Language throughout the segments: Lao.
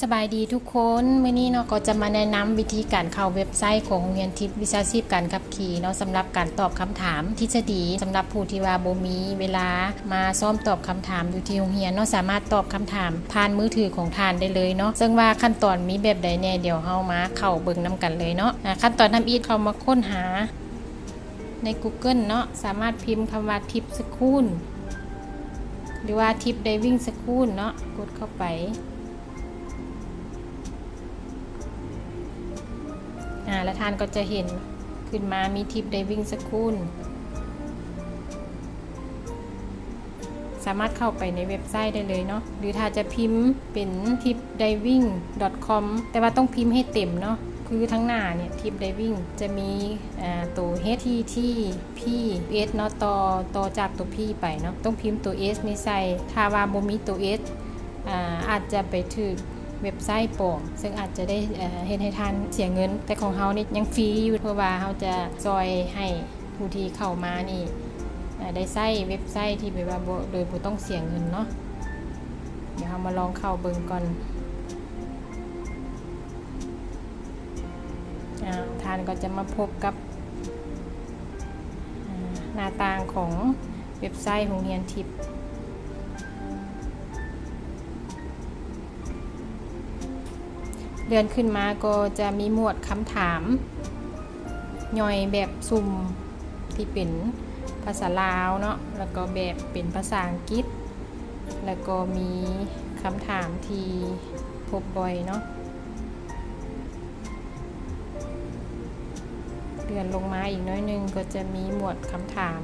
ສະບາຍດີທຸກຄົນ, ມື້ນີ້ເນາະ ກໍຈະມາແນະນຳວິທີການເຂົ້າເວັບໄຊຂອງໂຮງຮຽນທິບວິຊາຊີບການຂັບຂີ່ເນາະ, ສຳລັບການຕອບຄຳຖາມທິດສະດີ ສຳລັບຜູ້ທີ່ວ່າບໍ່ມີເວລາມາຊ້ອມຕອບຄຳຖາມຢູ່ທີ່ໂຮງຮຽນເນາະ, ສາມາດຕອບຄຳຖາມຜ່ານມືຖືຂອງທ່ານໄດ້ເລີຍເນາະ. ເຊິ່ງວ່າຂັ້ນຕອນມີແບບໃດແດ່ ດຽວເຮົາມາເຂົ້າເບິ່ງນຳກັນເລີຍເນາະ. ອາ ຂັ້ນຕອນທຳອິດ ເຂົ້າມາຄົ້ນຫາໃນ Google ເນາະ, ສາມາດພິມຄຳວ່າ Tip School ຫຼືວ່າ Tip Diving School ເນາະ, ກົດເຂົ້າໄປ. ອາ ແລະ ທ່ານກໍຈະເຫັນຂຶ້ນມາມີ Tip Diving School. ສາມາດເຂົ້າໄປໃນເວັບໄຊໄດ້ເລີຍເນາະ, ຫຼືຖ້າຈະພິມເປັນ tip diving dot com ແຕ່ວ່າຕ້ອງພິມໃຫ້ເຕັມເນາະ, ຄືທາງໜ້ານີ້ Tip Diving ຈະມີ ອາ ໂຕ H T T P S ເນາະ, ຕໍ່ ຕໍ່ຈາກໂຕ P ໄປເນາະ, ຕ້ອງພິມໂຕ S ນີ້ໃສ່. ຖ້າວ່າບໍ່ມີໂຕ S ອາ ອາດຈະໄປຖືກເວັບໄຊປອມ, ເຊິ່ງອາດຈະໄດ້ ເຮັດໃຫ້ທ່ານເສຍເງິນ, ແຕ່ຂອງເຮົານີ້ຍັງຟຣີຢູ່, ເພື່ອວ່າເຮົາຈະຊ່ອຍໃຫ້ຜູ້ທີ່ເຂົ້າມານີ້ ອາ ໄດ້ໃຊ້ເວັບໄຊທີ່ແບບວ່າບໍ່ ໂດຍບໍ່ຕ້ອງເສຍເງິນເນາະ. ດຽວເຮົາມາລອງເຂົ້າເບິ່ງກ່ອນ. ອາ ທ່ານກໍຈະມາພົບກັບ ອາ ໜ້າຕ່າງຂອງເວັບໄຊໂຮງຮຽນທິບ. ເລື່ອນຂຶ້ນມາກໍຈະມີໝວດຄຳຖາມຍ່ອຍແບບສຸ່ມທີ່ເປັນພາສາລາວເນາະ, ແລ້ວກໍແບບເປັນພາສາອັງກິດ, ແລ້ວກໍມີຄຳຖາມທີ່ພົບບ່ອຍເນາະ. ເລື່ອນລົງມາອີກໜ້ອຍໜຶ່ງກໍຈະມີໝວດຄຳຖາມ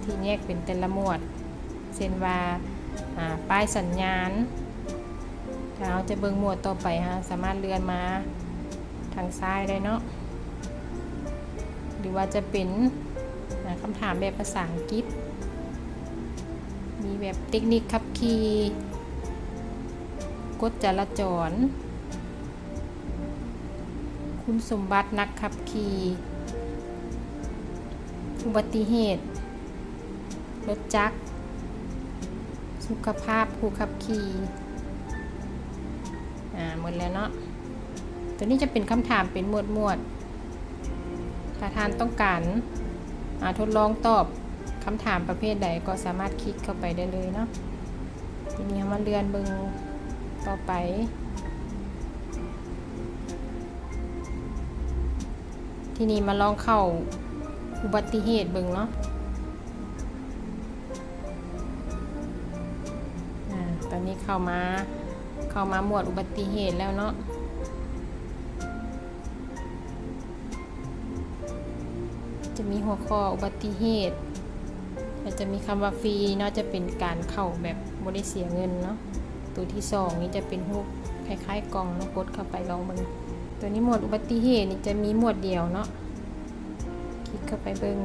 ທີ່ແຍກເປັນແຕ່ລະໝວດ, ເຊັ່ນວ່າ ອາ ປ້າຍສັນຍານ. ຖ້າເຮົາຈະເບິ່ງໝວດຕໍ່ໄປ, ເຮົາສາມາດເລື່ອນມາທາງຊ້າຍໄດ້ເນາະ, ຫຼືວ່າຈະເປັນ ອາ ຄຳຖາມແບບພາສາອັງກິດ, ມີແບບເຕັກນິກຂັບຂີ່, ກົດຈະລາຈອນ, ຄຸນສົມບັດນັກຂັບຂີ່, ອຸບັດຕິເຫດລົດຈັກ, ສຸຂະພາບຜູ້ຂັບຂີ່. ອາ ໝົດແລ້ວເນາະ. ໂຕນີ້ຈະເປັນຄຳຖາມເປັນໝວດໆ. ຖ້າທ່ານຕ້ອງການ ອາ ທົດລອງຕອບຄຳຖາມປະເພດໃດ ກໍສາມາດຄລິກເຂົ້າໄປໄດ້ເລີຍເນາະ. ທີນີ້ເຮົາມາເລື່ອນເບິ່ງຕໍ່ໄປ. ທີນີ້ມາລອງເຂົ້າອຸບັດຕິເຫດເບິ່ງເນາະ. ອາ ຕອນນີ້ເຂົ້າມາ ເຂົ້າມາໝວດອຸບັດຕິເຫດແລ້ວເນາະ. ຈະມີຫົວຂໍ້ອຸບັດຕິເຫດ ແລະ ຈະມີຄຳວ່າຟຣີເນາະ, ຈະເປັນການເຂົ້າແບບບໍ່ໄດ້ເສຍເງິນເນາະ. ໂຕທີສອງນີ້ຈະເປັນຮູບຄ້າຍໆກ່ອງເນາະ, ກົດເຂົ້າໄປລອງເບິ່ງ. ໂຕນີ້ໝວດອຸບັດຕິເຫດນີ້ຈະມີໝວດດຽວເນາະ, ຄລິກເຂົ້າໄປເບິ່ງ.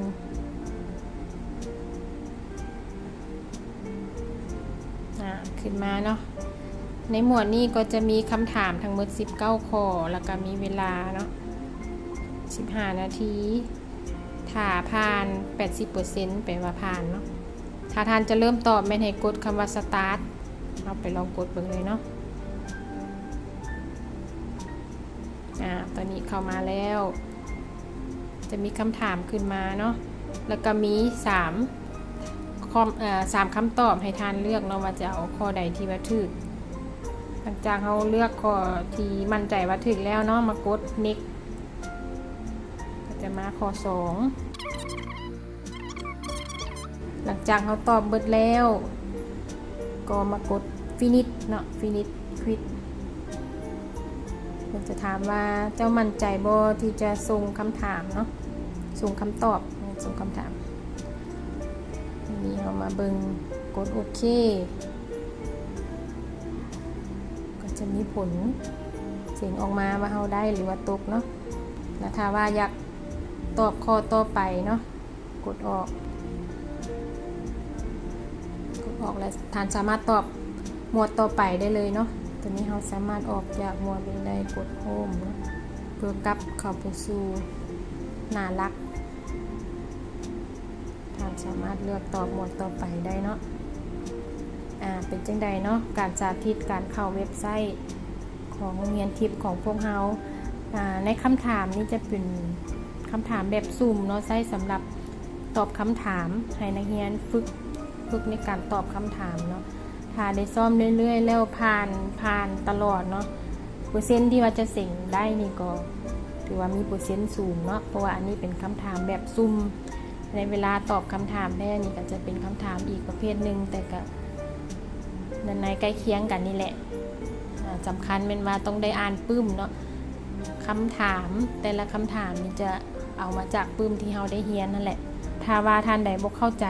ອາ ຂຶ້ນມາເນາະ. ໃນໝວດນີ້ກໍຈະມີຄຳຖາມທັງໝົດສິບເກົ້າຂໍ້, ແລ້ວກໍມີເວລາເນາະ ສິບຫ້ານາທີ. ຖ້າຜ່ານແປດສິບເປີເຊັນ ແປວ່າຜ່ານເນາະ. ຖ້າທ່ານຈະເລີ່ມຕອບ ແມ່ນໃຫ້ກົດຄຳວ່າ Start. ເຮົາໄປລອງກົດເບິ່ງເລີຍເນາະ. ອາ ຕອນນີ້ເຂົ້າມາແລ້ວ ຈະມີຄຳຖາມຂຶ້ນມາເນາະ, ແລ້ວກໍມີສາມຄອມ ເອີ ສາມຄຳຕອບໃຫ້ທ່ານເລືອກເນາະ ວ່າຈະເອົາຂໍ້ໃດທີ່ວ່າຖືກ. ຫຼັງຈາກເຮົາເລືອກຂໍ້ທີ່ໝັ້ນໃຈວ່າຖືກແລ້ວເນາະ, ມາກົດ Next ກໍຈະມາຂໍ້ສອງ. ຫຼັງຈາກເຮົາຕອບເບິດແລ້ວ ກໍມາກົດ Finish ເນາະ, Finish Quiz. ເພິ່ນຈະຖາມວ່າ ເຈົ້າໝັ້ນໃຈບໍ່ທີ່ຈະສົ່ງຄຳຖາມເນາະ, ສົ່ງຄຳຕອບ, ສົ່ງຄຳຖາມ. ທີນີ້ເຮົາມາເບິ່ງ, ກົດໂອເຄ ກໍຈະມີຜົນສຽງອອກມາວ່າເຮົາໄດ້ ຫຼືວ່າຕົກເນາະ. ແລ້ວຖ້າວ່າຢາກຕອບຂໍ້ຕໍ່ໄປເນາະ, ກົດອອກ, ກົດອອກແລ້ວທ່ານສາມາດຕອບໝວດຕໍ່ໄປໄດ້ເລີຍເນາະ. ຕອນນີ້ເຮົາສາມາດອອກຈາກໝວດນີ້ໄດ້, ກົດ Home ເນາະ, ເພື່ອກັບເຂົ້າໄປສູ່ໜ້າຫຼັກ. ທ່ານສາມາດເລືອກຕອບໝວດຕໍ່ໄປໄດ້ເນາະ. ອ່າ ເປັນຈັ່ງໃດເນາະ ການສາທິດການເຂົ້າເວັບໄຊຂອງໂຮງຮຽນທິບຂອງພວກເຮົາ. ອ່າ ໃນຄຳຖາມນີ້ຈະເປັນຄຳຖາມແບບສຸ່ມເນາະ ໃຊ້ສຳລັບຕອບຄຳຖາມໃຫ້ນັກຮຽນຝຶກ ຝຶກໃນການຕອບຄຳຖາມເນາະ. ຖ້າໄດ້ຊ້ອມເລື້ອຍໆ ແລ້ວຜ່ານ ຜ່ານຕະຫຼອດເນາະ ເປີເຊັນທີ່ວ່າຈະເສັງໄດ້ນີ້ກໍຖືວ່າມີເປີເຊັນສູງເນາະ ເພາະວ່າອັນນີ້ເປັນຄຳຖາມແບບສຸ່ມ. ໃນເວລາຕອບຄຳຖາມແທ້ນີ້ກໍຈະເປັນຄຳຖາມອີກປະເພດໜຶ່ງ ແຕ່ກໍໃນໃກ້ຄຽງກັນນີ້ແຫຼະ. ອ່າ ສຳຄັນແມ່ນວ່າຕ້ອງໄດ້ອ່ານປຶ້ມເນາະ ຄຳຖາມແຕ່ລະຄຳຖາມນີ້ຈະເອົາມາຈາກປຶ້ມທີ່ເຮົາໄດ້ຮຽນຫັ້ນແຫຼະ. ຖ້າວ່າທ່ານໃດບໍ່ເຂົ້າໃຈ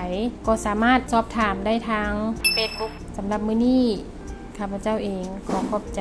ກໍສາມາດສອບຖາມໄດ້ທາງ Facebook. ສຳລັບມື້ນີ້ ຂ້າພະເຈົ້າເອງຂໍຂອບໃຈ